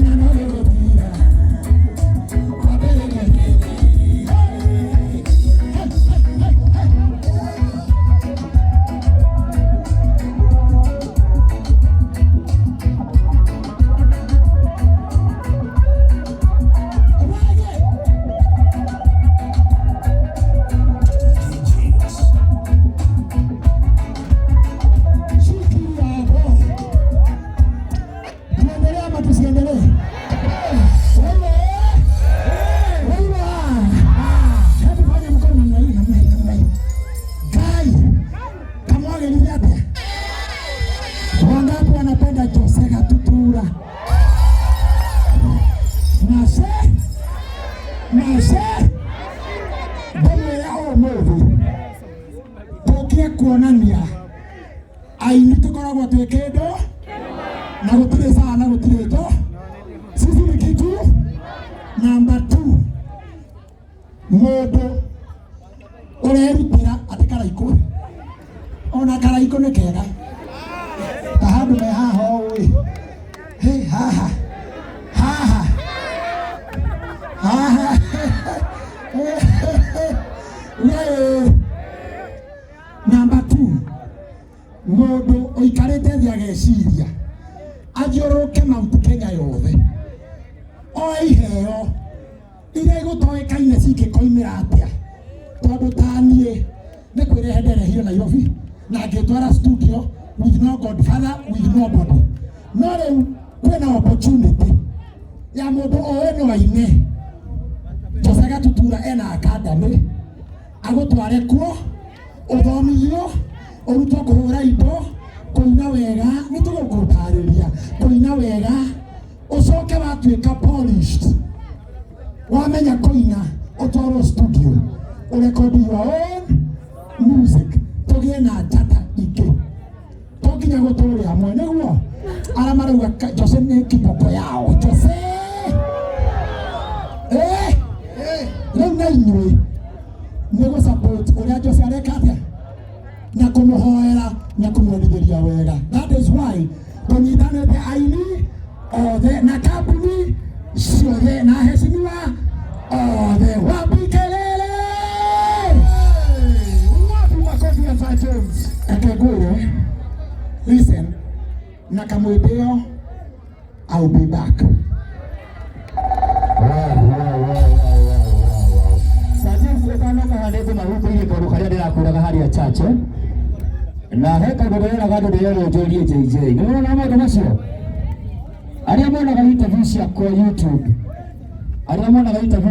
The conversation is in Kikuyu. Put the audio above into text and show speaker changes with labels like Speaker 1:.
Speaker 1: Na no gĩgũthira. Kwambĩrĩria hĩndĩ. Hey, hey, hey, hey. Wage. Shikilia hapo. Tuendelee ama tusiendelee? Wewe. Wewe. Hebu fanya mkono namna hii, namna hii, namna hii. Gai. Kamwage atĩa? Wangapi wanapenda Jose Gatutura? Nase? Nase? Ndĩmwĩre ũmũthĩ tũkire kuonania aini tũkoragwo twĩ kĩndũ na gũtirĩ sawa na gũtirĩ njo. Sisi ni kitu namba 2. Mũndũ ũrerutĩra atĩ Karaikũ, ona Karaikũ nĩ kega ta handũ me haha ũũ ĩ. Hey, haha haha haha. We namba 2, mũndũ ũikarĩte thĩ ageciria athiũrũrũke Mount Kenya yothe oe iheo iria igũtoĩkaine cingĩkoimĩra atĩa, tondũ ta niĩ nĩ kwĩrehe nderehire Nairobi na ngĩtwara studio with no godfather, with nobody. No rĩu kwĩna opportunity ya mũndũ oĩ no aine. Jose Gatutura ena academy, agũtware kuo ũthomithio, ũrutwo kũhũra indo, kũina wega. Nĩ tũgũkũtarĩria kũina wega, ũcoke watuĩka polished, wamenya kũina, ũtwarwo studio, ũrecord your own music, tũgĩe na njata ingĩ. To nginya gũtũũre hamwe nĩguo arĩa marauga Jose nĩ kiboko yao. Jose, eh, rĩu na inyuĩ nĩ gũ support ũrĩa Jose areka atĩa na kũmũhoera na kũmwendithĩria wega. That is why tũnyitanĩte aini othe na kambuni ciothe na heshimiwa othe. Wapi kelele?
Speaker 2: Wapi makofi ya Sir James?
Speaker 1: Reke ngwĩre, listen, na kamwĩndĩ I'll be back.
Speaker 2: Wow. Sir James, ũtanoka handĩte mahutĩirie kaũndũ karĩa ndĩrakwĩraga harĩa chache na he kaũndũ ndĩreraga andũ ndĩrerwo njũrie JJ. Nĩ ũrona maũndũ macio arĩa monaga interview ciakwa YouTube, arĩa monaga interview.